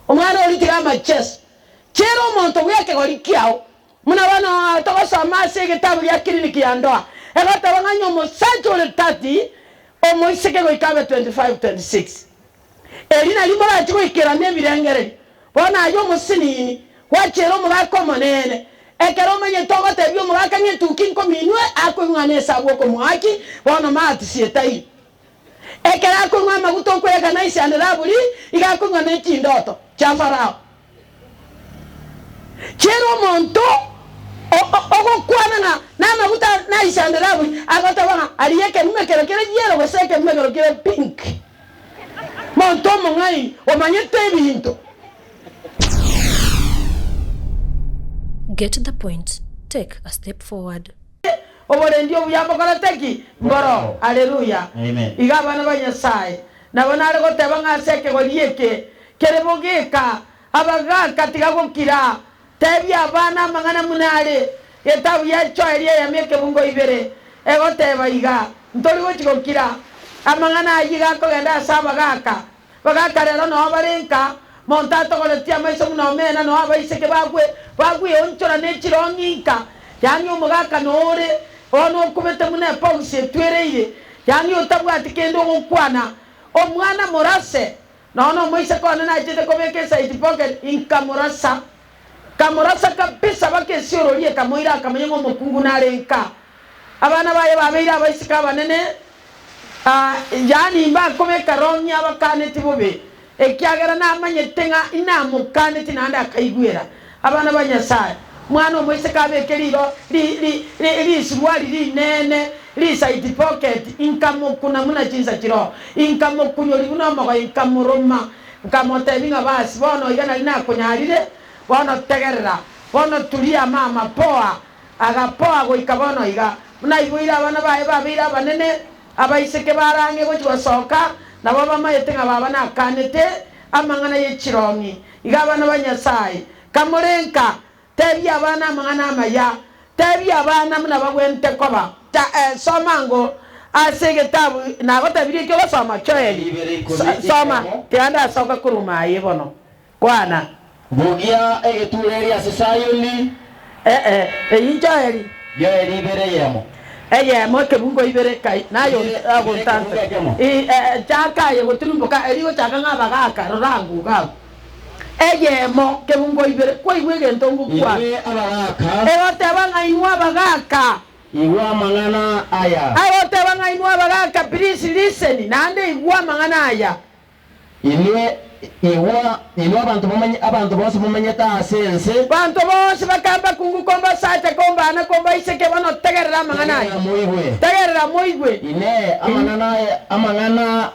Omwana oria tiga amacheso. Chiera omonto bw'ekegori kiao, buna bono togosoma ase egetabu gia Kliniki ya Ndoa, egoteba ng'a onye omosacha ore 30, omoiseke goika abe 25, 26. Eri nario morache goikerania ebirengererio. Bono aye omosinini, gwachiera omogaka omonene. Ekero omanyete ogotebia omogaka ng'a etuki nkominwe, akoigwa ng'a nesabu okomoaki, bono maatisi etaiyo. Ekero akonywa amaguta okwegana isande raburi, iga akonywa ne chindoto chia Farao. Chiera omonto ogokwana ng'a namaguta na isande raburi, agoteba ng'a aria ekerume kero kere yellow gose ekerume kero kere pink. Monto omong'aini omanyete ebinto. Get the point, take a step forward. Oborendi obuya mbokorete ki? Mboro. Haleluya! Iga abana ba Nyasae nabo nare goteba ng'a ase ekegori eke kere bogeka, abagaaka tiga gokira, tebia abana amang'ana buna are. Getabu ya Joeli eyemo ekebungo ibere egoteba iga, Ntori gochi gokira. Amang'ana ayio iga akogenda ase abagaaka. Bagaaka rero noo bare nka, monto atogoretie amaiso buna omena, noo abaiseke bagwe bagweonchora ne chirong'i nka, yaani omogaka noo ore bono okubete buna epausi etwereire, yaani otabwati kende ogokwana. Omwana morase, nonya nomoiseke one nachete kobeka eside pocket, inkamorasa. Nkamorasa kabisa baka esiorori ekamoira akamanya ng'a omokungu nare nka. Abana baye babeire abaiseke abanene, Yaani mbakobeka rong'i abakaneti bobe, ekiagera namanyete ng'a inamokaneti naende akaigwera. Abana ba Nyasae, mwana omoiseke abeke riro ri, ri, ri, risirwari rinene, risaidi pocket, inkamokuna buna chinsa chiroo, inkamokunyori buna omogoye, inkamoroma, nkamotebia ng'a basi, bono iga nari nakonyarire, bono tegerera, bono turia mama, poa. Agapoa goika bono iga, buna aiboire abana baye babeire abanene, abaiseke bare ang'e gochia gosoka, nabo bamanyete ng'a baba nakanete amang'ana ye chirong'i. Iga abana ba Nyasae, kamore nka, tebia abana amang'ana amaya, tebia abana buna bagwenerete koba. Soma ango ase egetabu nagotebirie ekio ogosoma, Joeli. Soma, tiga ndasoka korwa aye bono. Kwana. Bugia egetureeri ase Sayoni. Ee, eyio Joeli. Joeli ibere eyemo. Eyemo ekebungo ibere kai naye ogontanta. Chaka aye gotirimboka erio gochaka ng'a abagaaka rora ango iga abwo. Eyemo kebungo ibere kwaigwa egento ngokwana. Inwe abagaaka. Egoteba ng'a inwe abagaaka. Igwa amang'ana aya. Egoteba ng'a inwe abagaaka please listen naende igwa amang'ana aya. Inwe, igwa, inwe abanto momenye, abanto bonsi momenyete ase ense. Banto bonsi bakamba kungu kombasacha, kombana, kombaiseke, bono tegerera amang'ana aya. Tegerera moigwe. Tegerera moigwe. Inee, amang'ana aya, amang'ana,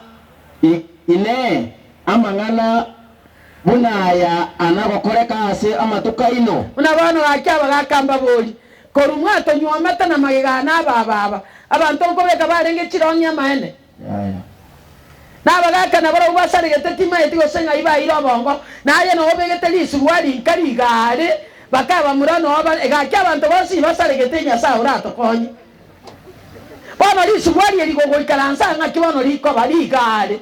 i, inee, amang'ana buna aya anagokoreka ase amatuko aino? Buna bono gaki abagaaka mbabori, Korwa mwatonyuomete na magega ane ababa aba, abanto nkobeka barenge chirong'i amaene. Yaya. Na abagaaka nabarabwo basaregete timaeti gose ng'ai baeire obongo, na aye noo obegete risurwari nka rigari, bakabamura noo bare, gaki abanto bonsi basaregete Nyasae oratokonye. Bono risurwari eri gogoikaransa aa ng'aki bono rikoba rigari?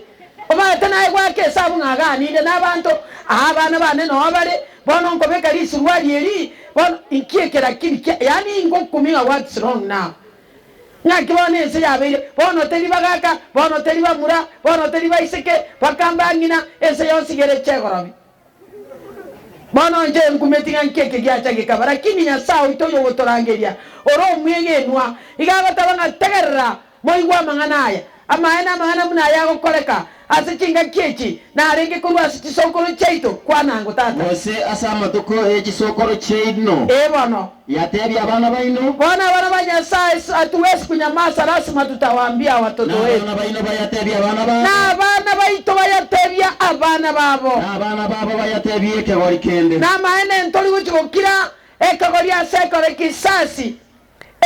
Omanyete naye goaka esabu ng'a igaa ninde nabanto, aa abana bane noo bare, bono nkobeka risurwari eri, bono inki eke lakini kia, yaani ingokumia ng'a what's wrong now? Ng'aki bono ense yabeire, bono teri bagaka, bono teri bamura, bono teri baiseke, bakamba ng'ina, ense yonsi igere chegorobi. Bono inche nkumeti ng'a nki eke giacha gekaba, lakini Nyasae oito oyogotorangeria, ore omwegenwa, iga agoteba ng'a tegerera, moigwe amang'ana aya. Amaene amang'ana buna aya agokoreka ase chingaki echi narenge korwa ase chisokoro chiaito, kwana ango tata. Gose ase amatuko e chisokoro chiaino. Ee bono. Yatebia abana baino. Bono abana ba Nyasae, hatuwezi kunyamaza, lasima tutawaambia watoto wetu. Na abana baino bayatebie abana babo. Na abana baito bayatebia abana babo. Na abana babo bayatebie ekegori kende. Namaene ntori gochia gokira ekegori ase ekegori kisasi,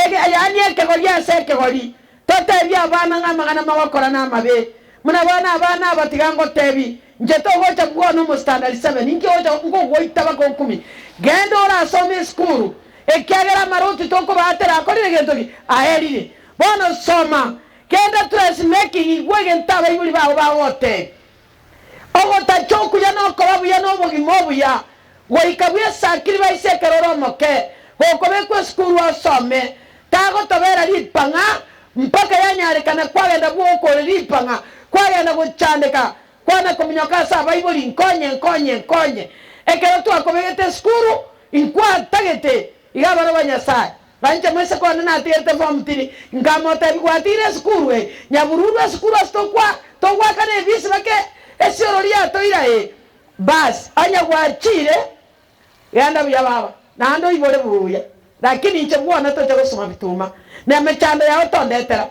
Ege, yaani ekegori ase ekegori, totebie abana ng'a amang'ana mogokora namabe. Buna bono abana aba tiga ngotebi, inche togocha bwona omostandard seven, inki ogocha ngogoita baka okumi. Genda orasome esukuru, ekiagera amaroti tokobaatera akorire gento ki? Aerire. Bono soma, genda dressmaking igwe egento abaibori bago bagogotebia. Ogotacha okuya nokoba buya nobogima. obogima obuya, goika bw'esakiri baise ekero ore omoke, gokobekwa esukuru osome, tagotobera ripang'a mpaka yanyarekana kwagenda bw'okore ripang'a, kwagenda gochandeka, kwana kominyoka ase abaibori nkonye, nkonye, nkonye. Ekero twakobegete esukuru, inkwatagete iga abana ba Nyasae. Banche moiseke one natigerete form three, nkamotebia gwatigire esukuru eye, nyabururu esukuru ase tokwa togoakana ebisi bake esiorori yatoira ee. Bas onye gwachire genda buya baba, naende oibore buya, lakini inche bwone tocha gosoma bituma, na emechando yao tondetera.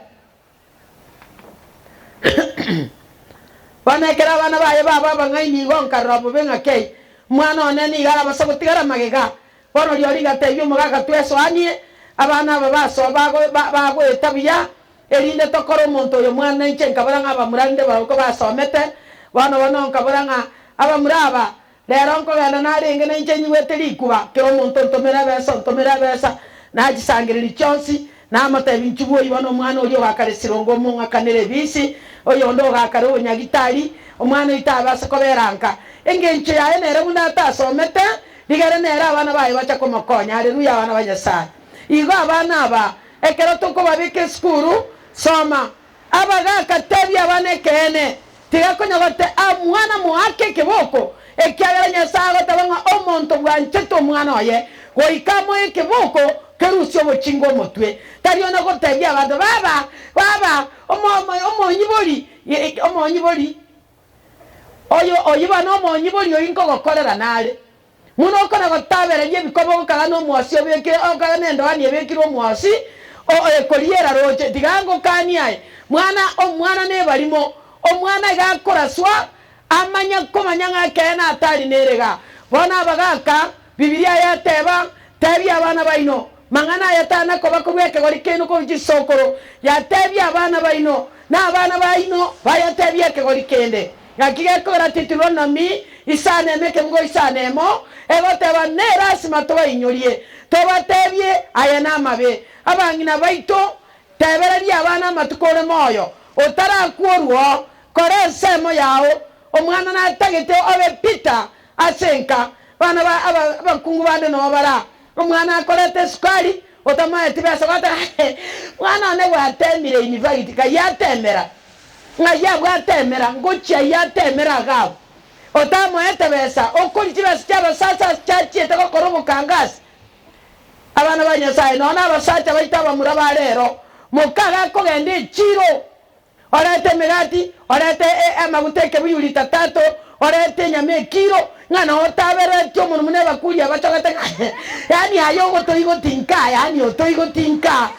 Bono ekero abana baye baba abang'aini igo nkarora bobe ng'a kei, omwana one nigo arabase gotigara magega. Bono rirorio rigatebia omogaka twesoanie, abana aba basoa bagoeta buya, erinde tokore omonto oyo mwana. Inche nkabora ng'a abamura rinde barabwo basomete. Bono bono nkabora ng'a abamura aba Rero nkogenda narenge nainche nyigwete rikuba, kera omonto ontomere ebesa, ontomere ebesa, nachisangereria chionsi, namotebia, Inchuo bwoyi bono omwana oria ogakare sirongo omong'akanere ebisi, oyonde ogakare obonyagitari, omwana oito abe ase kobera nka. Engencho yaye nere buna atasomete, rigere nere abana baye bacha komokonya. Haleluya abana ba Nyasae. Igo abana aba, ekero tokobabeka esukuru, soma, Abagaaka, tebia abana ekeene, tiga konya gote a mwana moake ekeboko, ekiagera Nyasae agoteba ng'a omonto bwanchete omwana oye, goika amoe ekeboko kerusie obochinga omotwe. Tari one gotebia abanto, Baba, baba, omo, omo, omonyibori, omonyibori, oyo, oyio bono omonyibori oyio nkogokorera nare. Buna okona gotabereria ebikoba okaga nomwasi obekire, okaga nendoani ebekire omwasi, o ekoriera roche, tiga ngokanie aye. Mwana, omwana nebarimo, omwana iga akoraswa, amanye komanya ng'a ekeene atari nere iga. Bono abagaka, Bibilia yateba, Tebia abana baino, mang'ana aya tana koba korwa ekegori kiaino korwa chisokoro, yatebia abana baino, na abana baino bayatebie ekegori kende. Naki gekogera Titironomi isano emo ekebugo isano emo egoteba, Nerasima tobainyorie, tobatebie aya namabe. Abang'ina baito, tebereria abana amatuko ore moyo, otarakwa orwoo, kora ensemo yao. Omwana natagete obe Peter ase enka. Bana ba abakungu bande noo bara. Omwana akoreta esukari, otamoeti besa gwateba, Mwana one gwatemire in fact, kai atemera. Ng'ai abwate emera, ngochia ayio ate emera agwo. Otamoete besa, okoria chibesa chi'abasacha ase chiachiete gokora obokangasi. Abana ba Nyasae, nonya na abasacha baito abamura ba rero, mokaga akogenda echiro, orete emegati, orete amaguta ekebuyu lita tatu, orete enyama ekiro, ng'a noo otaberetie omonwe buna ebakuri abachogete ng'a yaani aye ogotoigotinka, yaani otoigotinka.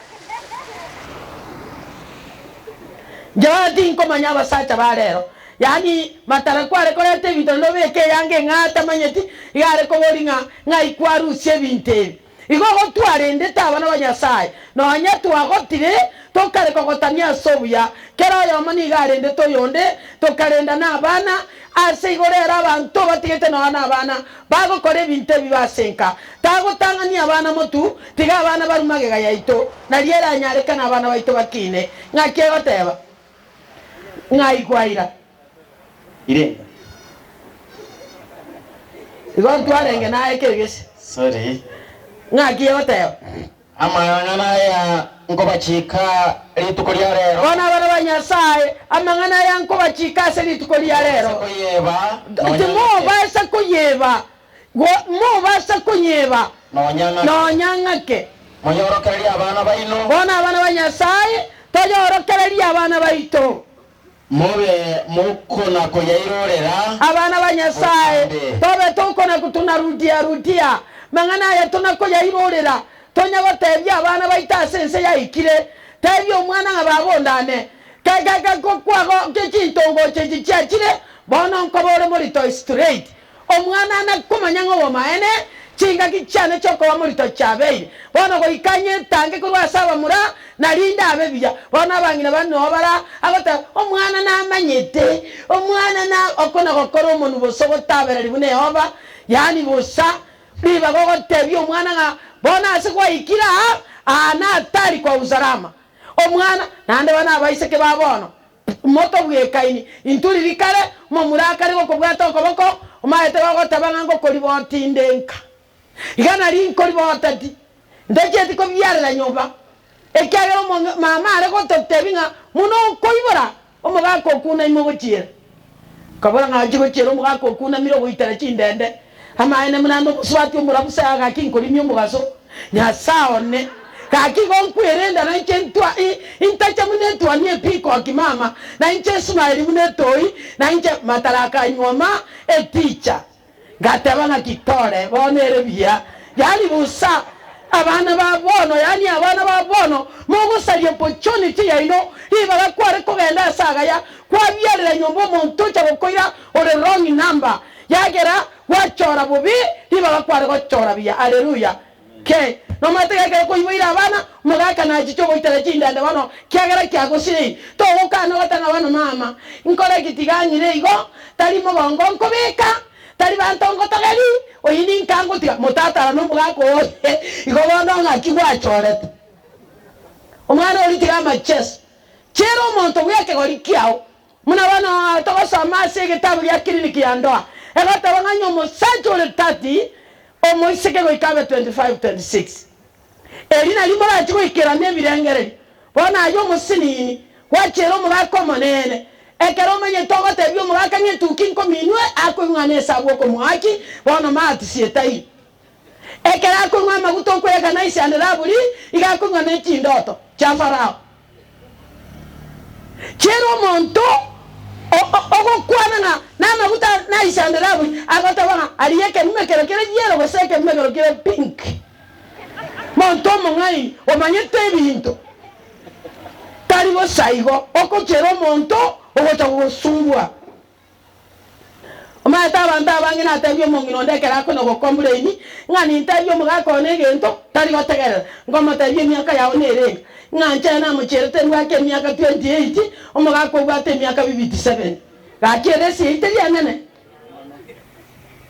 Inche bono tinkomanya abasacha ba rero, yaani matara kware koreta ebinto naende obeke eyanga eng'ao atamanyeti, iga are koboria ng'a ng'ai kwarusia ebinto ebi. Igo gotwarendete abana ba Nyasae, nonya twagotire tokare kogotania ase obuya, kera oyomo nigo arendete oyonde, tokarenda na abana, Ase igo rero abanto batigete nonya nabana, bagokora ebinto ebibe ase enka. Tagotang'ania abana motu, tiga abana barue magega yaito, nario eranyarekane abana baito bakine. Ng'aki egoteba? Ng'ai kwaira? Irenga. Igo ntwarenge naye kegese. Sorry. Ng'aki egoteba? Amang'ana aya nkobachika rituko ria rero. Bono abana ba Nyasae, amang'ana aya nkobachika ase rituko ria rero. Timobasa koyeba nonya ng'ake. Timobasa koyeba, mobasa koyeba Nonya ng'ake. nonya ng'ake. Moyorokererie abana baino. Bono abana ba Nyasae, toyorokererie abana baito. Mobe mokona-koyairorera Abana ba Nyasae, botambe. tobe tokona-gotunarudia-rudia mang'ana aya tona-koyairorera, tonya gotebia abana baito ase ense yaikire. Tebia omwana ng'a baba ondane, ke chintongocho echi chiachire, bono nkoba ore morito straight. Omwana nakomanya ng'a obomaene, chingaki chiane chi'okoba morito chiabeire. Bono goika nyetange korwa ase abamura, na rinde abe buya. Bono abang'ina bane noo bara, agoteba, Omwana namanyete, omwana na oko nagokora omonwa bosa ogotabereri buna Yehova, yaani bosa, ribaga ogotebia omwana ng'a bono ase gwaikire aa, aa natari kwa usalama. Omwana, naende bono abaiseke ba bono, Motobwekaini, intwe riria kare, momura akare gokobwata okoboko, Omaete gogoteba ng'a ngokoriboti inde nka. Iga nari nkoriboteti, ntachieti kobiarera nyomba, ekiagera omong'ina mama are gototebi ng'a buna okoibora omogaka okunamia ogochiera. Nkabora ng'a achie gochiera omogaka okunamire ogoitera chindende, amaene buna ande omosubati omorabu se gaki nkorimia omogaso, Nyasae one, gaki igo nkwerenda nainche ntwa intache buna etuoni epikoki mama, nainche esmaili buna etoi, nainche mataraka anyuoma eticha. Ngateba ng'aki tore bono ere buya, yaani bosa, abana ba bono, yaani abana ba bono, mogosaria opportunity yaino, ribaga kware kogenda ase agaya, kwabiarera nyomba omonto ocha gokoira ore wrong number, yagera gwachora bobe, ribaga kware gochora buya. Hallelujah. Ke, nomanyete ng'a ekero koiboire abana, omogaka nachiche ogoitera chindende bono, kiagera kiagosireire. Togokana ogoteba ng'a bono mama, nkore ki tiga ang'ire igo, tari mogongo nkobeka, tari banto ngotogeri, oyio ninka ngotiga. Motatara nomogaka oye, igo bono ng'aki gwachorete. Omwana oria tiga amacheso. Chiera omonto bw'ekegori kiao, Buna bono togosoma ase egetabu gia Kliniki ya Ndoa, egoteba ng'a onye omosacha ore 30, omoiseke goika abe 25, 26. Eri nario morache goikerania ebirengererio. Bono aye omosinini, gwachiera omogaka omonene. Ekero omanyete ogotebia omogaka ng'a etuki nkominwe, akoigwa ng'a nesabu okomoaki, bono maatisi etaiyo. Ekero akonywa amaguta okwegana isande raburi, iga akonywa ne chindoto chia Farao. Chiera omonto ogokwana ng'a namaguta na isande raburi, agoteba ng'a aria ekemumekero kere yellow gose ekemumekero kere pink. Monto omong'aini omanyete ebinto tari bosa igo, okochiera omonto ogocha gogosumbua. Omanyete abanto abange natebie omong'ina onde ekero akonya gokomplaini, ng'a nintebie omogaka one egento, tari gotegerera. Nkomotebia emiaka yao nere enga, ng'a inche namochierete mbwake emiaka 28, omogaka obwate emiaka 57. Gaki ere esegi teri enene.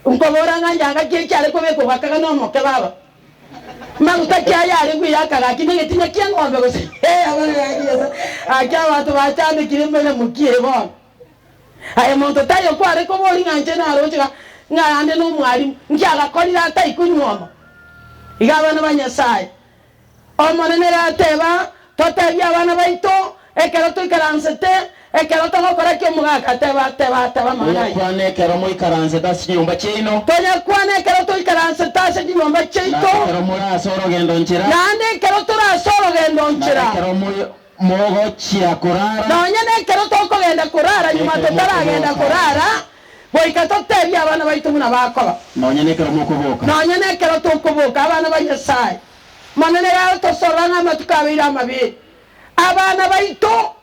Nkobora ng'a njanga ki ekiare kobekwa gakaga nomoke baba. Maguta ki aya are gweyaka gaki negetinya ki'eng'ombe gose? Gaki abanto bachandekire emeremo ki eye bono? Aye monto taiyo kware koboria ng'a inche naroche ng'a ande nomwalimu, nki agakorire ataikonyuoma? Iga abana ba Nyasae, Omonene gateba, totebie abana baito, ekero toikaransete, ekero togokora ki omogaka teba, teba, teba amang'ana ayio. Tonyakwana ekero moikaransete ase chinyomba chiaino. Tonyakwana ekero toikaransete ase chinyomba chiaito. Na ekero more ase orogendo nchera. Naende ekero tore ase orogendo nchera. Na ekero Mogochia korara. Nonya nekero tokogenda korara nyuma totaragenda korara, goika totebie abana baito buna bakoba. Nonya nekero mokoboka. Nonya nekero tokoboka, abana ba Nyasae. Monene gatosorora ng'a amatuko abeire amabe. Abana baito,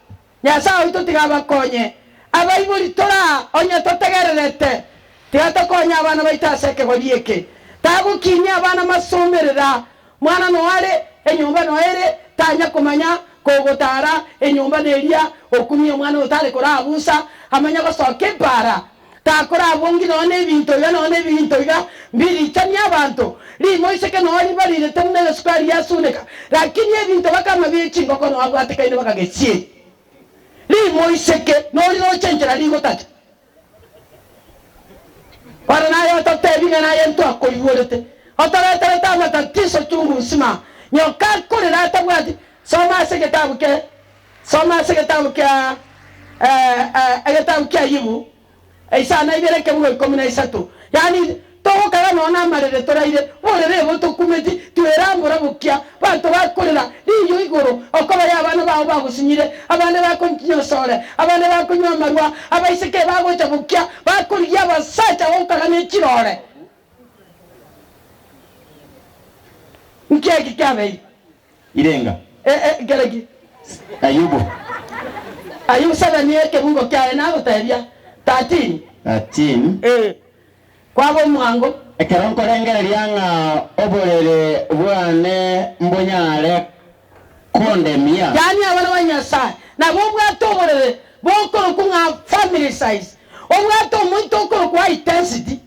Nyasae oito tiga abakonye. Abaibori toraa onye totegererete, tiga tokonye abana baito ase ekegori eke. Tagokinia abana masomerera, Mwana noare, enyomba noere, tanya komanya kogotara enyomba neria okumia omwana otare korabusa amanye gosoka epaara. Takorabongi nonya nebinto iga nonya nebinto iga mbirichanie abanto. Rimoiseke nonya ribarirete buna egesukari giasuneka, lakini ebinto bakama bie chingoko nonya abwatekaine bakagesie. Rimoiseke noriroche enchera rigotacha. Bono naye ototebi ng'a naye ntwakoigorete, otoreterete amatatiso chungu nsima, nyoka akorera atabwati. Soma ase egetabu ke soma ase egetabu kia egetabu kia Ayubu, isano na ibere ekebugo ikomi na isato. Yaani Togokaga nonya namarere toraire, borere ebo tokumeti, twerambora bokia, banto bakorera riiyo igoro, okoba y'abana bao bagosinyire, abande bakonyinyosore, abande bakonywa amarwa, abaiseke bagocha bokia, bakorigia abasacha gokaga ne chirore. Nki eki kiabeire? Irenga. Nkere ki? Ayubu. Ayubu 7 ekebungo kiaye nagotebia 13. 13. Kwaba omwango. Ekero nkorengereria ng'a oborere bwane mbonyare kondemia. Yaani abana ba Nyasae nabo obwate oborere bokorokwa ng'a family size, obwate omoito okorokwa high density,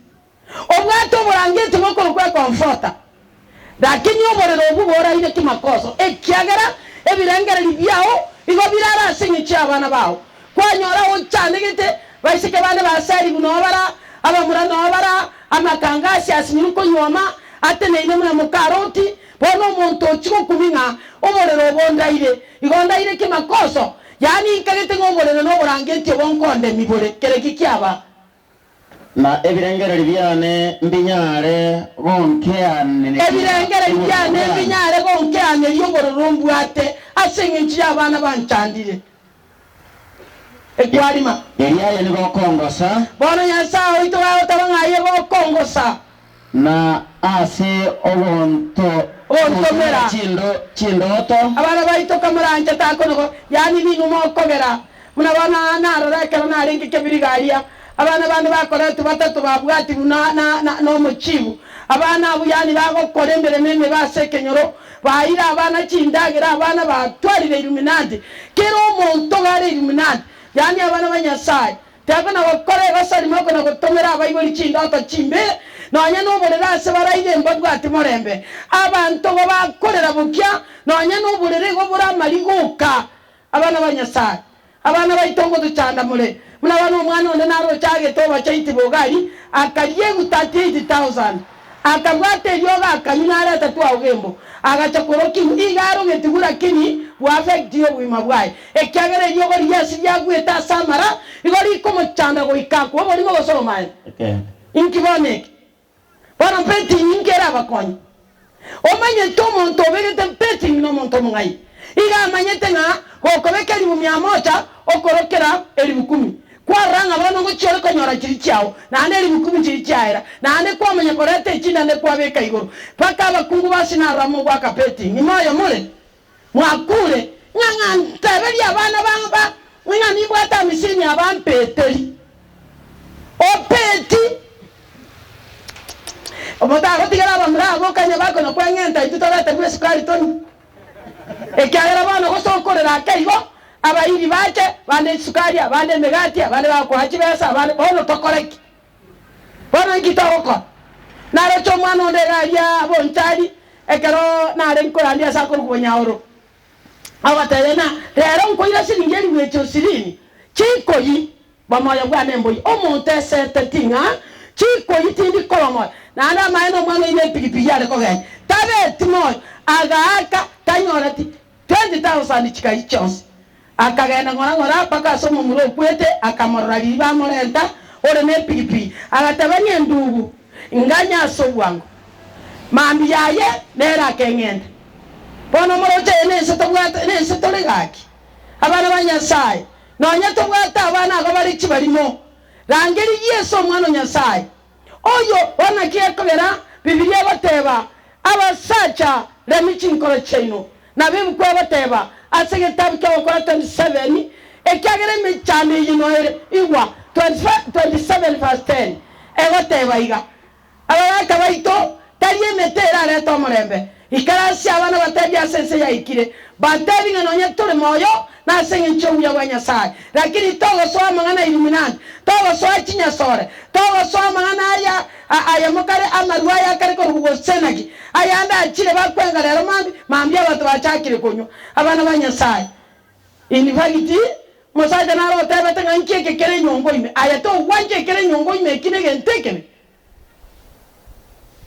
obwate oborangeti bokorokwa ecomforter. Lakini oborere obwo boraire kimakoso, ekiagera ebirengererio biao igo birare ase engencho y'abana bao. Kwanyora ochandegete baiseke bande ba Selimu noo bara. Abamura nao bara amakangasi asinyirwe konyuoma, ateneine buna moka Loti, bono omonto ochia gokumia ng'a oborere obo ndaire, igo ndaire kimakoso, yaani nkagete ng'a oborere na oborangeti obo nkondemi bore, kereki kiaba. Na ebirengererio biane mbinyare gonkeaneria Ebirengererio obororo biane bwane. mbinyare gonkeaneria obororo mbwate ase eng'encho y'abana banchandire. Ekwarima. Erio aye nigo okongosa. Bono Nyasae oito gagoteba ng'a aye gokongosa. Na ase ogonto Ogontomera. chindo chindoto. Abana baito kamoranche takonogo, yaani ninwe mokogera. Buna bono aa narora ekero narenge kebiriga aria, abana bande bakoretwe batato babwatigwe na na na nomochibu. Abana abwo yaani bagokora emeremo emebe ase ekenyoro, baeire abana chindagera, abana batwarire Illuminati. Kera omonto iga are Illuminati, yaani abana ba Nyasaye. Takona gokora egosori mokona gotomera abaibori chindoto chimbe, nonya noborere ase baraire mbabwati morembe. Abanto igo bakorera bokia, nonya noborere igo bore amarigoka. Abana ba Nyasae, abana baito ngotochanda more, buna bono omwana onde naroche agete obachaiti bogari, akaria eguta 80,000, akabwata eriogo akanywa nareta twaogembo, agacha korokigwa, iga arogetigwe lakini bwaaffectire obogima bwaye, ekiagera eriogo riria ase riagwete ase amara, igo rikomochanda goika akwe oborimo gose obomaene. Inki bono eke? Bono betting inki erabakonye? Omanyete omonto obegete betting nomonto omong'aini. Iga amanyete ng'a gokobeka elifu mia moja okorokera elifu kumi. Kwarora ng'a bono ngochia ore konyora chiria chiao, naende elifu kumi chiria chiaera, naende kwamanya koreta echinde naende kwabeka igoro. Mpaka abakungu basinarora mogoaka betting. Imoyo more? Mwakure, ng'a ng'a nteberie abana ba ba ng'a nimbwate amisini aba mpeteri. Opeti. Omotagotigera abamura abwo kanya bakona kweng'enta intwe toreterwe esukari tonywe. Ekiagera bono gose okorera ake igo, abairi bache, bande esukari, abande emegati, abande bagokoa chibesa, abande bono tokore ki? Bono inki togokora? Naroche omwana onde iga aria bonchari, ekero nare nkorandia ase akorokwa bonyaoro, agoteebia ng'a rero nkoira siringi elifu echi osirini, chikoyi, bomoyo bwane mboyie. Omonto eseteti ng'a chikoyi tindi korwa moyo, naende amaene omwana oino epigipigi are kogenda, tabeti moyo, agaaka tanyoreti 20,000 chikayia chionsi. Akagenda ng'ora ng'ora mpaka ase omomura okwete, akamorora riria bamorenta ore nepigipigi, agateba, Nyendugu, nganye ase obwango. Mambia aye nere akeng'enta. Bono moroche eye nense tobwate, nense tore gaki. Abana ba Nyasae, nonya tobwate abana aba bare chibarimo, rangeria Yeso Omwana o Nyasae, Oyo bono naki ekogera Bibilia egoteba, Abasacha, remia chinkoro chiaino. Nabo ebuku egoteba ase egetabu kia Gokora 27, Ekiagera emechando eyio noere, igwa, 27 verse 10, egoteba iga, Abagaaka baito, tari emete erarete omorembe, Ikaransia abana batebie ase ense yaikire, batebie ng'a nonya tore moyo nase engencho y'obuya bwa Nyasae, lakini togosoa amang'ana a Illuminati, togosoa chinyasore, togosoa amang'ana aya aya mokare amarwa aya akare korokwa gose naki, ayande achire bakwenga rero mambia, mambia abanto bachakire konywa. Abana ba Nyasae. In fact, omosacha naro otebete ng'a nki eke kere enyongo ime, aye togwancha ekere enyongo ime eki negento ekebe?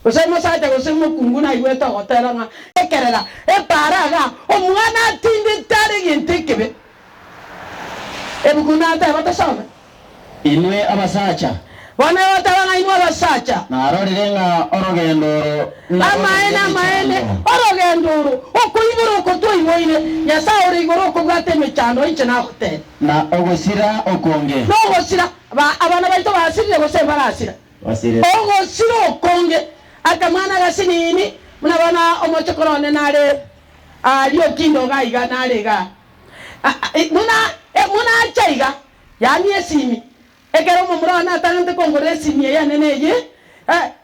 Gose omosacha gose omokungu naigwete ogotera ng'a ekerera epaara iga, omwana atindete are egento ekebe. Ebuku nateba tosome. Inwe abasacha. Bono egoteba ng'a inwe abasacha. Narorire ng'a orogendo oro narwo Amaene, rore amaene, emechando. orogendo oro, okoibora oko twaiboire, Nyasae ore igoro okobwata emechando, inche nagotebia. Na ogosira okonge. Nogosira, ba abana baito basirire gose mbarasira. Basirire. Ogosira okonge, akamwana agasinini, buna bono omochokoro one nare aaria okinda iga iga nare igaa. Buna buna acha iga, yaani esimi, ekero omomura one atang'anete kongorera esimi eye enene eye,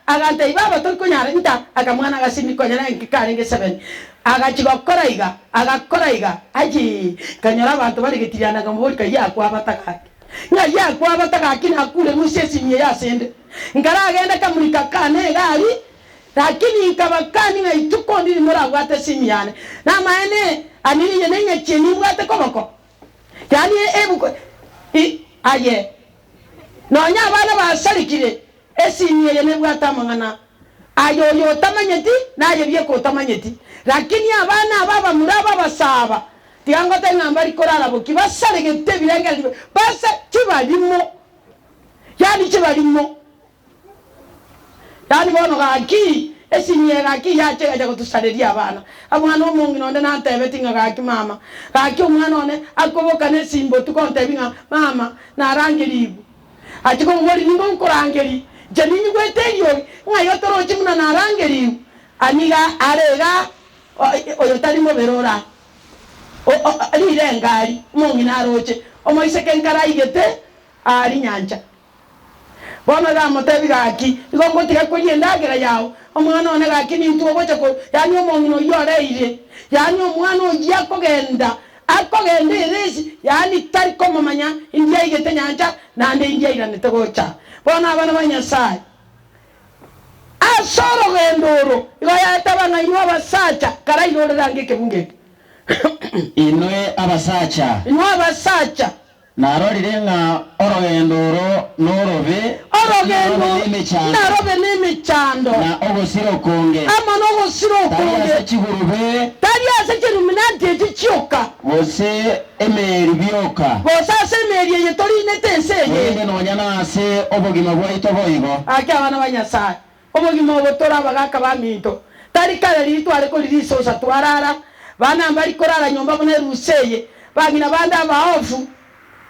agantebia baba tori konyara inta, akamwana agasinini konya naki karenge seven, agachia gokora iga, agakora iga, ayii, nkanyora abanto bare getirianda nkamoboria kayio akwabata gaki. Ng'ai akwabata gaki nakure rusia esimi eye asende. Nkaragende kamurika kane egari, lakini nkabakani ng'a ituko ndiri morabwate esimi yane. Namaene aniriye neng'achie nimbwate koboko. Yaani ebuku i aye. Nonya abana basarekire. Esimi eye nebwate amang'ana aye oyo otamanyeti naye bieka otamanyeti. Lakini abana aba abamura aba abasaaba tiga ngotebi ng'a mbari korara boki basaregete ebirengererio basa chibarimo yaani chibarimo. Yaani bono gaki esimi eye gaki yacha egacha gotosareria abana. Omwana omong'ina onde nantebeti ng'a gaki mama gaki omwana one akoboka nesimba botuko ontebi ng'a mama narangerigwe. Achia komoboria, Ning'o nkorangeria? Inche ninyigwete eriogi, ng'ai otoroche buna narangerigwe? Aniga are iga, oyo tari mobere ore aa, rirenga aria, omong'ina aroche, omoiseke nkaraigete aaria nyancha. Bono iga amotebia, Gaki, igo ngotiga koria endagera yao, omwana one gaki nintwe ogocha ko, yaani omong'ina oyio oreire, yaani omwana oyio akogenda Akogenda eresi, yaani tari komomanya indi aigete nyancha naende indi airanete gocha. Bono abana ba Nyasae, ase orogendo oro igo yaetaba ng'a inwe abasacha karairorere ange ekebungo eke. Inwe abasacha. Inwe abasacha. Narorire ng'a orogendo oro norobe, Orogendo narobe nemechando, narobe nemechando, na ogosira okonge, amo nogosira tari okonge, ase chigurube, tari ase chiruminanti echi chioka, gose emeeri bioka, gose ase emeeri eye torinete ense eye. korende nonya nase obogima bwaito boigo. Gaki abana ba Nyasae, obogima obo tore abagaaka baminto, tari kare riria tware korira isosa twarara, bana mbari korara nyomba buna erusa eye, bang'ina bande abaofu,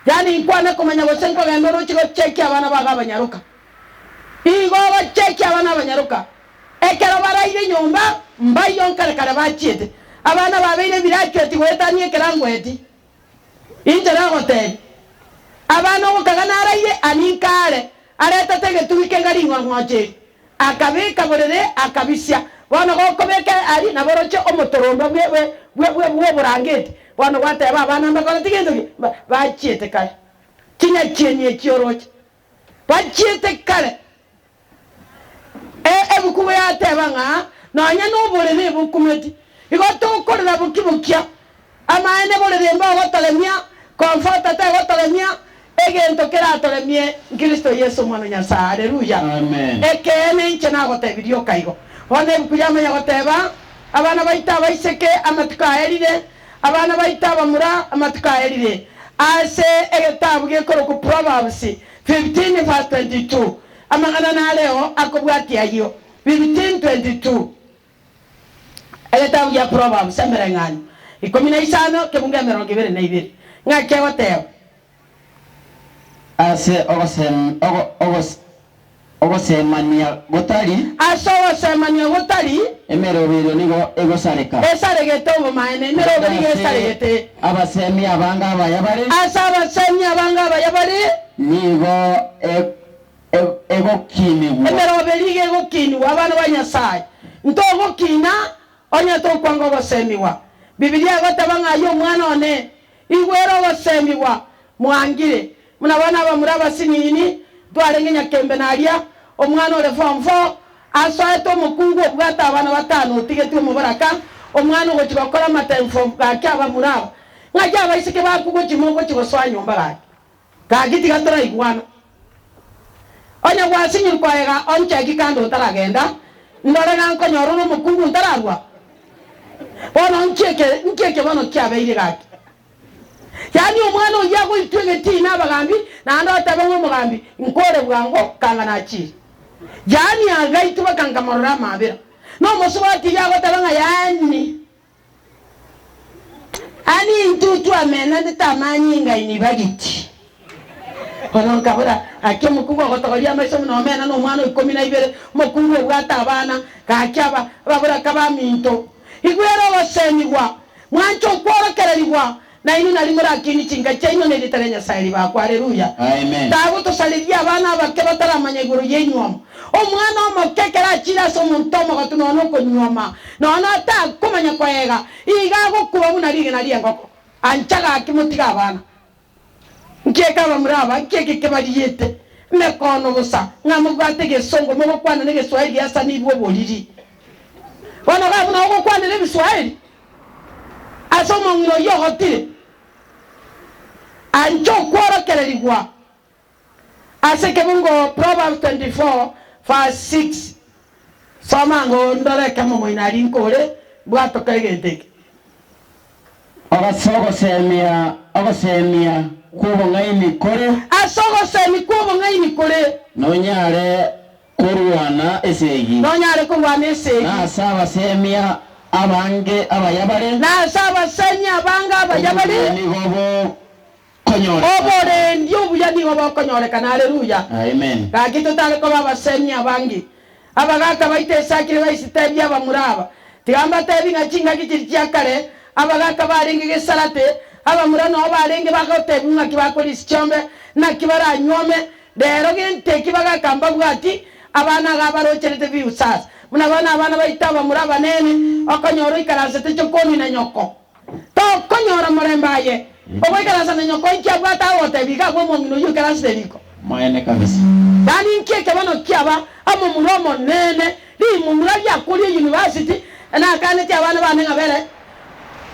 yaani inkwane komanya gose nkogenda oroche gochekia abana bago abanyaroka. Igo ogochekia abana abanyaroka, ekero baraire nyomba, mbaiyo nkare kare bachiete. Abana babeire ebirachueti goetania ekerango eti. Inche nagotebia, abana ogokaga naraire ani nkare, aretete egetugi kenga ring'ong'ocho eri, akabeka borere, akabisia. Bono gokobeka aria naboroche omotoromba bw'oborangeti. Bono gwateba abana mbakoreti gento ki? Bachiete kare. Chinyachieni echi oroche, bachiete kare. Ebuku yateba ng'a nonya noborere bokumeti, igo tokorera boki bokia, amaene borere mbogotoremia, comforter tegotoremia, egento keratoremie nkristo Yeso Omwana o Nyasae. Haleluya! Amen. Ekeene inche nagotebirie rioka igo. Bono ebuku yamanya goteba, abana baito abaiseke amatuko aerire, abana baito abamura amatuko aerire. Ase egetabu gekorokwa Proverbs 15 verse 22. Amang'ana nareo akobwatia ayio. 15:22 Egetabu gia Proverbs emereng'anio 15 kebungo 22 ng'aki egoteba? Ase ogosem, ogo, ogos, ogosemania gotari. Ase ogosemania gotari. Emeroberio nigo egosareka. Esaregete obomaene, emeroberio igo Ase esaregete. abasemi abange abaya bare. Ase abasemi abange abaya bare. Nigo egokinigwa. Emeroberio iga egokinigwa abana ba Nyasae. Ntogokina onye tokwanga ogosemigwa. Bibilia egoteba ng'a aye omwana one, igwere ogosemigwa, mwangire. Buna bono abamura abasinini, ntwarenge nyakembe naria, omwana ore form four, asoete omokungu obwate abana batano otigetwe omoboraka, omwana ogochia gokora amatemfo gaki abamura aba. Ng'aki abaiseke bakwo gochia mogochia gosoa nyomba gaki? Gaki tiga toraigwana. Onye gwasinyirwe koega oncheki kando otaragenda, ndore ng'a nkonyora ore omokungu ntararua. Bono nki eke nki eke bono kiabeire gaki? Yaani omwana oyio agoitwa egetii na abagambi naende otebe ng'a omogambi nkore bwango kanga nachire. Yaani agaitwa bakankamorora amabera. Na omosubati oyio agoteba ng'a yaani Ani intwe twamenanete amanyinga inibagiti. Bono nkabora, Gaki omokungu ogotogoria amaiso buna omena nomwana o ikomi na ibere, omokungu obwate abana, gaki aba ababoraka baminto. Igwera ogosemigwa, mwanche okworokererigwa, na inwe nario morakinie chinka chiaino nerieta ria Nyasae ribakwe. Haleluya! Amen. Tagotosareria abana abake bataramanya igoro y'enywomo. Omwana omoke ekero achiire ase omonto omogotu nonya okonyuoma, nonya takomanya koega, iga agokuba buna rigena ri'engoko. Ancha gaki motige abana. Nki eke abamura aba, nki eke kebariete emekono bosa, ng'a mobwate egesongo mogokwana negeswahili giasanirwe oboriri? Bono iga buna ogokwanera ebiswahili ase omong'ina oyio ogotire, ancha okworokererigwa. Ase ekebungo Proverbs 24 verse 6, soma ango ndore ekemo moino aria nkore mbwatoka egento eke. Ase ogosemia ogosemia kw'obong'aini kore. Ase ogosemia kw'obong'aini kore. Nonyare korwana esegi. Nonyare korwana esegi. Na ase abasemia abange abaya bare. Na ase abasemia abange abaya bare. Obuya nigo bokonyorekana. Oborendi obuya nigo bokonyorekana. Haleluya. Amen. Gaki totare koba abasemia abange. Abagaaka baito esakire baisitebie abamura aba, Tiga mbatebi ng'a chingaki chiria chia kare abagaaka barenge gesarate, abamura noo barenge bagotebigwa ng'aki bakorisia chiombe, naki baranywome. Rero gento eki bagaaka mbabwati, abana iga barocherete biusasa. Buna bono abana baito abamura abanene, okonyora oikaransete chokoni na nyoko. Tokonyora morembe aye ogoikaransa na nyoko inki abwate agotebia iga abwo omong'ina oyio oikaransete riko. Omoene kabisa. Yaani inki ekebano kiaba amomura omonene rimomura riakoria university nakanetie abana bane ng'a bere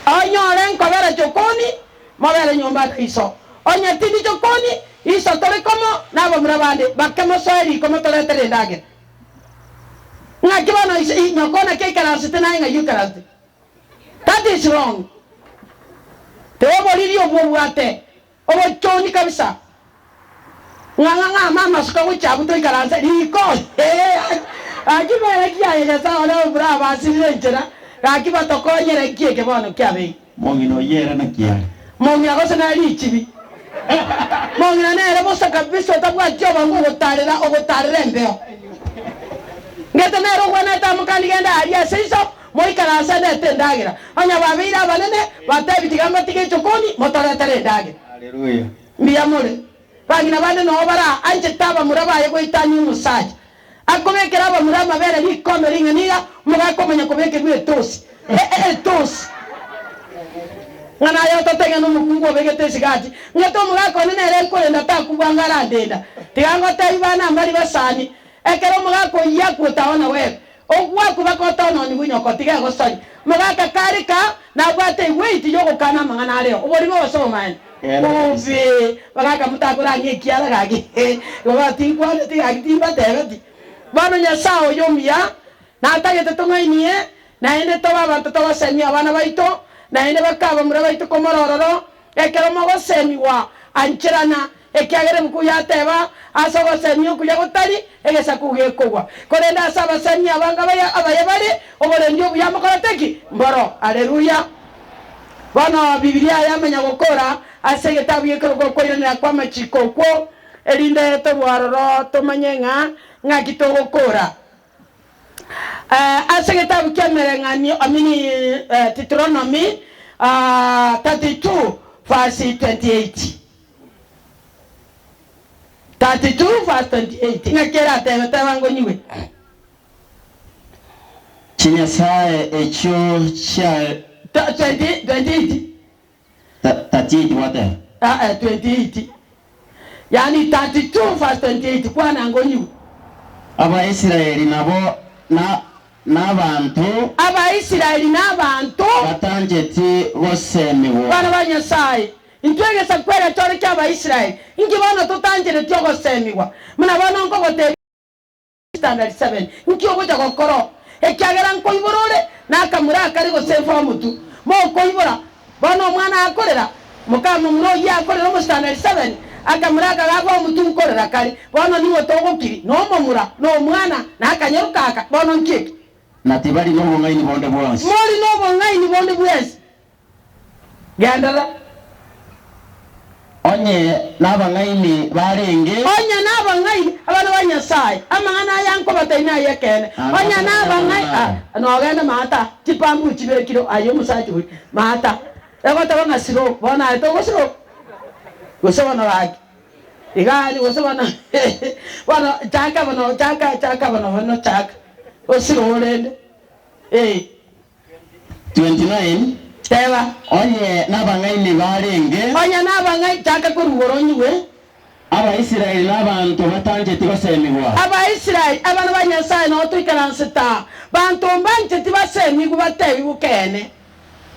onyore nkobera chokoni mobere nyomba na iso onye tindi chokoni iso tore komo na abamura bande bake mosoe riko motoretere endagera ng'aki bono iso nyoko naki aikaransete naye ng'ai oikaransete. That is wrong. Tiga oboriri obwo obwate obochoni kabisa. Ng'a ng'a ng'a ama amasuko gochia abwo toikaranse riko hee gaki bere ki aye Nyasae one omura abasirire enchera gaki batokonyere nki eke bono kiabeire. Mong'ina oyio ere naki are? Mong'ina gose nere richibi. Mong'ina nere bosa kabisa otabwati obango ogotarera ogotarera embeo. Ngete nere ogwenerete amokani genda aria ase iso Moikaranse ndete endagera. Onye babeire abanene, batebi, Tiga mbatige echokoni, motoretere endagera. Mbuya more. Bang'ina bande noo bara anchete abamura baye goetania omosacha. Akobekera abamura amabere rikombe ring'ana iga, omogaka omanya kobekerwa etosi. E-e etosi. Ng'a naye otote ng'a nomokungu obegete esigati. Ng'ete omogaka one nere nkorenda takubua anga arandenda. Tiga ngotebi bana mbari basani, ekero omogaka oyio akwota ona wewe. Ogwakwa bagotononigwa inyoko tiga egosori. Mogaka kare ka nabwate eweight yogokana amang'ana areo. Oborimo gose obomaene? Bobe. Bagaka motakorang'e ekiara gaki igo bono tinkwaneti gaki timbatebeti. Bono Nyasae oyo omuya natagete tong'ainie naende tobe abanto togosemia abana baito naende bakabamura baito komora ororo Ekero mogosemigwa, ancherana, ekiagera ebuku yateba, Ase ogosemia okuya gotari, egesaku gekogwa. Korende ase abasemia abange abaya abaya bare, oborendi obuya mokorete ki? Mboro. Haleluya! Bono Bibilia yamanya gokora ase egetabu gekorokwa Okoiranera kw'Amachiko okwo, erinde torwe aroro tomanye ng'a ng'aki togokora. Ase egetabu ki'Emereng'anio, amini, Deuteronomy 32 verse 28. 32 verse 28, ng'aki eratebe, teba ngonyigwe. Chinyasae echio chia. 20, 28. 38 gwateba. Aa 28 yaani 32 verse 28 kwana ngonyigwe. Abaisraeli nabo na nabanto. Abaisraeli nabanto. Batancheti gosemigwa. Bana ba Nyasae, intwe egesaku egechore ki'Abaisraeli, inki bono totanchereti ogosemigwa? Buna bono nkogotebia. Standard 7, Nki ogocha gokora oo? Ekiagera nkoibora ore nakamura akare gose eform 2. Mokoibora, bono omwana akorera, mokamomura oyio akorera omo standard 7, akamura aka ga form 2 nkorera kare. Bono nigo togokiri, na omomura, na omwana, na akanyaruka aka, bono nki eke? Na tibari nobong'aini bonde bwonsi. Mori nobong'aini bonde bwensi. Genderera. Onye nabang'aini barenge. Onye nabang'aini, abana ba Nyasae, amang'ana aya nkobatebia nay'ekeene. Onye nabang'aini, ah, nogende maata, chipambu chibekire aye omosacha oria, maata, egoteba ng'a slow, bono aye togo slow? Gose bono gaki, iga aria gose bono bono chaka bono chaka chaka bono bono chaka, osirowe rende, eh. 29 Teba. Onye nabang'aini barenge. Onye nabang'aini, chaka korwa igoro onyigwe. Abaisraeli nabanto batancheti gosemigwa. Abaisraeli, abana ba Nyasae, nao toikaransete aa. Banto mbancheti basemigwe batebigwe keene.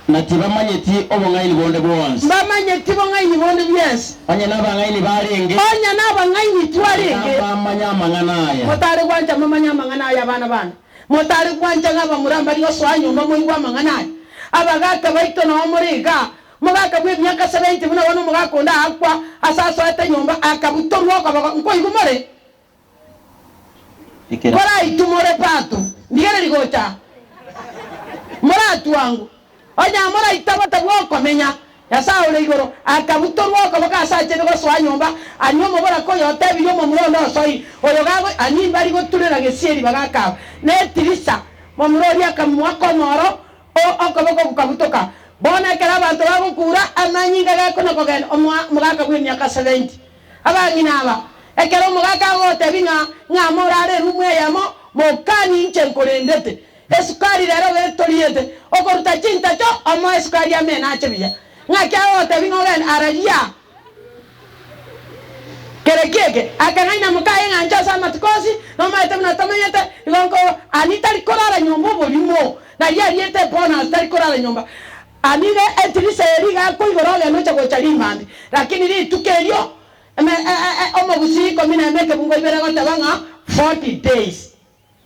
Na tibamanyeti obong'aini bonde bwonsi. Mbamanyeti bong'aini bonde bwensi. Onye nabang'aini barenge. Onye nabang'aini twarenge. Tiga bamanye amang'ana aya. Motare gwancha momanye amang'ana aya, abana bane. Motare gwancha ng'a abamura mbari gosoa nyomba moigwe amang'ana aya. Abagaaka baito nao more igaa, Omogaka bw'emiaka 70 buna bono omogaka onde aakwa ase asoete nyomba akabutorwa okoboko, nkoigwa more? Koraitwe more pato, ndigererie gocha aa, moratwangwe. Onye moraita bw'okomenya, Nyasae ore igoro akabutorwa okoboko ase achete gosoa nyomba, ani omoboraka oyo otebirie omomura onde osoire, oyo gago ani mbari goturera gesieri bagaka aba netirisa. Momura oria akamoaka omoro, o okoboko gokabutoka. Bono ekero abanto bagokura, amanyinga gakona kogenda omoa omogaka bw'emiaka 70. Abang'ina aba, ekero omogaka agotebia ng'a ng'a morare erumu eyemo, mokanie inche nkorendete. Esukari rero getoriete, okoruta chintacho, omoe esukari amene ache buya. Ng'aki agotebia ng'a ogende araria? Kere ki eke? Akang'aina mokaye ng'a inche ase amatuko onsi nomaete buna tomenyete, igo nko ani tari korara nyomba oborimo, nario ariete ebonus tari korara nyomba. Ani ne etirisa eria iga akoigora ogende ocha gocha rimambi. Lakini rituko erio eme e e omogusii ikomi nemo ekebungo ibere egoteba ng'a 40 days.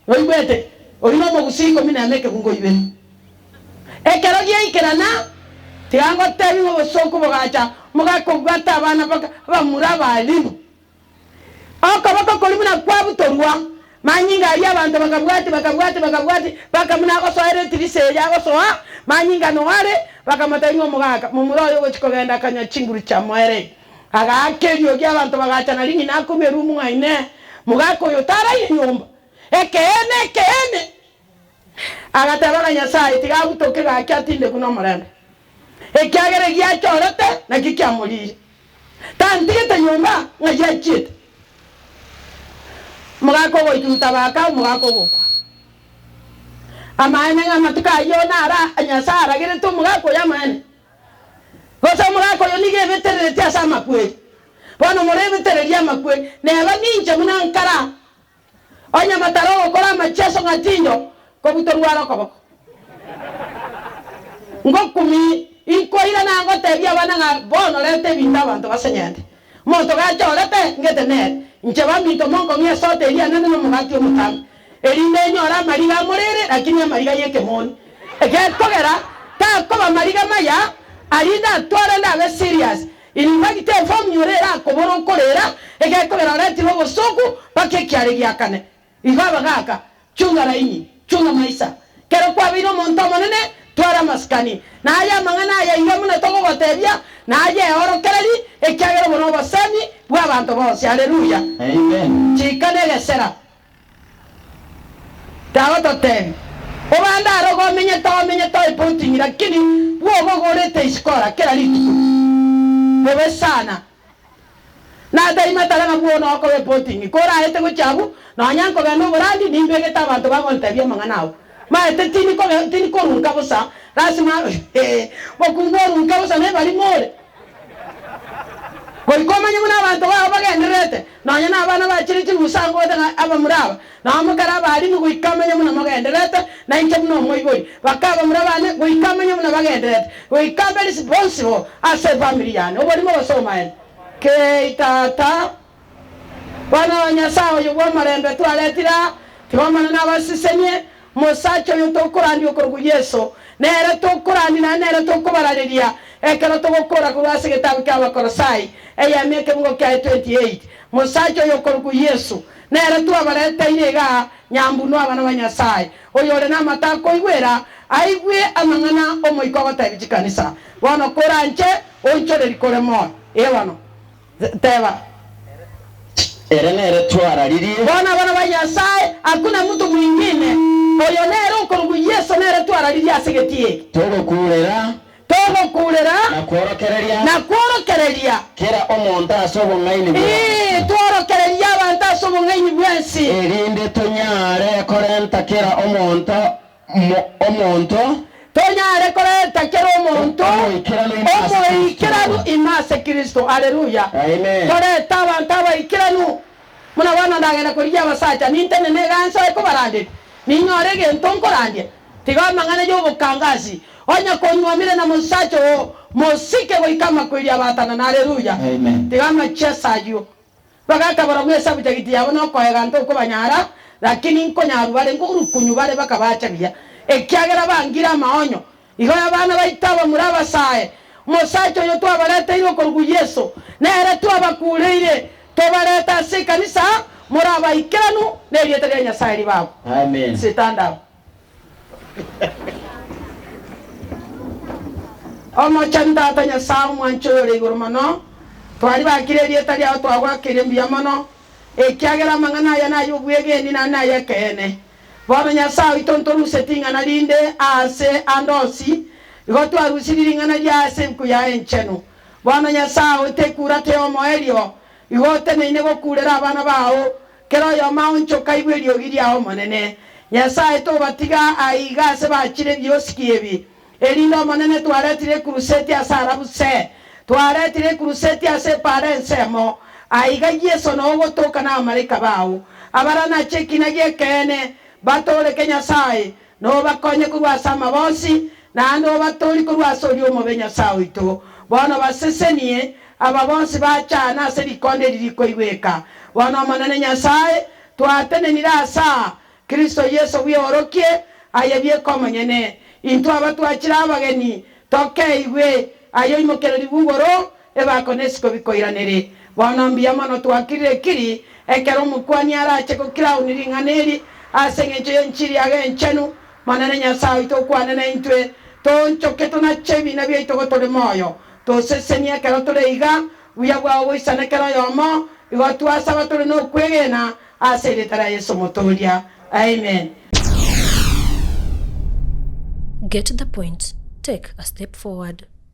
Oigwete? Oyio nomogusii ikomi nemo ekebungo ibere. Ekero giaikerana, tiga ngotebi ng'a obosooku bogacha, mogakobwata abana baka abamura abalimu. Okoboko koria buna kwabutorwa, manyinga aria abanto bakabwatia, bakabwatia, bakabwatia, mpaka buna agosoera etirisa eria agosoa, manyinga noo are, bakamotebia ng'a omogaka, momura oyo ogochia kogenda akanywa chinguru chiamoereire. Agaaka eriogi abanto bagacha na ring'ina akorwa erumu ng'a Inee, mogaka oyo taraire nyomba? Ekeene, ekeene! Agateba ng'a Nyasae tiga abutoke gaki atindekwe nomorembe, ekiagera egiachorete nakio kiamoriire. Tantigete nyomba ng'a giachiete. Omogaka ogoituruta baka omogaka ogokwa. Amaene ng'a amatuko ayio nara Nyasae aragerete omogaka oyo amaene. Gose omogaka oyo nigo ebetereretie ase amakweri. Bono morebetererie amakweri, neba ninche buna nkara. Onye motari ogokora amacheso ng'a tinjo kobutorwa are okoboko. Ngokumi inkoirana ngotebia abana ng'a bono reta ebinto abanto basenyente. Omonto gachorete ngete nere, inche baminto monkong'ie esota eria enene na omogati omotambe, erinde enyore amariga amorere, lakini amariga y'ekemoni. Gekogera takoba amariga maya, arinde atware ndabe serious. In fact eformula erakobora okorera, egekogera oretire obosoku mpaka ekiare giakane. Igo abagaka, chunga laini, chunga maisa. Kero kwabeire omonto omonene, twara amasikani. Na aye amang'ana aya iga buna togogotebia, na aye eorokereri, ekiagera obo nobosemi bw'abanto bonsi. Haleluya! Amen. Chika negesera. Tagototebia, Obande aro omenyete omenyete oepoting lakini bwoba ogorete isiko ora kera rituko. Bobe sana. Nataima tara ng'a bwono okoba epoting. Koraete gochia abwo, nonya nkogenda oborandi nimbegete abanto bagontebia amang'ana ao. Maete tindi kobe tindi korunka bosa, lasima mokungu orunke bosa nebarimo ore. Goika omanye buna abanto bao bagendererete, nonya nabana bachire chirusa ngote ng'a abamura aba, nao mokere abarimu goika amanye buna mogendererete, na inche buna omoibori, baka abamura bane goika amanye buna bagendererete, goika mbe responsible ase efamiri yane. Oborimo gose obomaene? Kei tata. Bono Nyasae oyo bw'omorembe twaretire aa, tiga Omonene abasesenie, Omosacha oyo tokorandia okorokwa Yeso, nere tokorandia naende nere tokobarareria ekero togokora korwa ase egetabu kia Abakolosai eyemo ekebungo kiaye 28. Mosacha oyo okorokwa Yeso, nere twabareteire igaa nyambunwa abana ba Nyasae, oyore namato akoigwera, aigwe amang'ana Omoika ogotebia chikanisa. Bono koranche onchoreri kore moyo. Ee bono. Teba. Ere nere twararirie. Bono abana ba Nyasae, hakuna mtu mwingine, oyo nere okorokwa Yeso nere twararirie ase egetii eke. Togokuurera. Togokuurera. Na kworokereria. Na kworokereria. Kera omonto ase obong'aini bwensi. Ee, tworokererie abanto ase obong'aini bwensi. Erinde tonyare korenta kera omonto Omonto. Tonyare koreta kera omonto Omoikeranu ime ase omoikeranu Kristo. ime ase Kristo. Haleluya! Amen. Torete abanto abaikeranu. Buna bono ndagenda korigia abasacha, nintenene iga nsoe kobaranderia, ninyore egento nkorandia. Tiga amang'ana y'obokangasi. Onye konyuomire na mosacha oo, mosike goika amakweri abatanane. Haleluya! Amen. Tiga amachiesa ayio. Bagakabora buna esabujagiti yabo nokoega ntokobanyara, lakini nkonyaru bare, nkorukunyu bare bakabacha buya, ekiagera bangire amaonyo. Igo abana baito abamura abasae, omosacha oyo twabareteire okorokwa Yeso, nere twabakureire, tobarete ase ekanisa, more abaikeranu nerieta ria Nyasae ribago. Amen. Stand up. Omochenu Tata Nyasae omwanche oyore igoro mono, twaribakire erieta riao twagoakeire mbuya mono, ekiagera amang'ana aya nay'obwegeni naende nay'ekeene. Bono Nyasae oito ntoruseti ing'ana rinde aase ande onsi, igo twarusirie ring'ana riaye ase ebuku yaye enchenu. Bono Nyasae oito ekura teyomoerio, igo oteneine gokurera abana bao, Kera oyomo aonchoke aigwe eriogi riao Omonene. Nyasae tobatiga aiga ase bachire ebiosiki ebi, erinde Omonene twaretire ekuruseti ase arabuse, twaretire ekuruseti ase epaara ensemo, aiga Yeso noo ogotoka nabamalaika bao, abaranache ekina gi'ekeene, batooreke Nyasae, nobakonye korwa ase amabosi, naende obatoorie korwa ase oria omobe Nyasae oito. Bono basesenie aba bonsi bachane ase rikondo eri rikoigweka. Bono Omonene Nyasae, twatenenire ase aa, Kristo Yeso bweorokie aye bieka omonyene. Intwe aba twachire abageni, tokeigwe aye oimokererigwe igoro, ebako nesiko bikoiranere. Bono mbuya mono twakirire kiri, ekero omokuani arache gokirauni ring'ana eri ase engencho y'enchiri yaye enchenu, Monene Nyasae oito okwane naintwe, toonchoke tonache ebiina biaito gotore moyo, tosesenie ekero tore iga, buya bwao boisane kera oyomo, igo twasaba tore nokwegena ase erieta ria Yeso Omotooria. Amen. Get the point, take a step forward.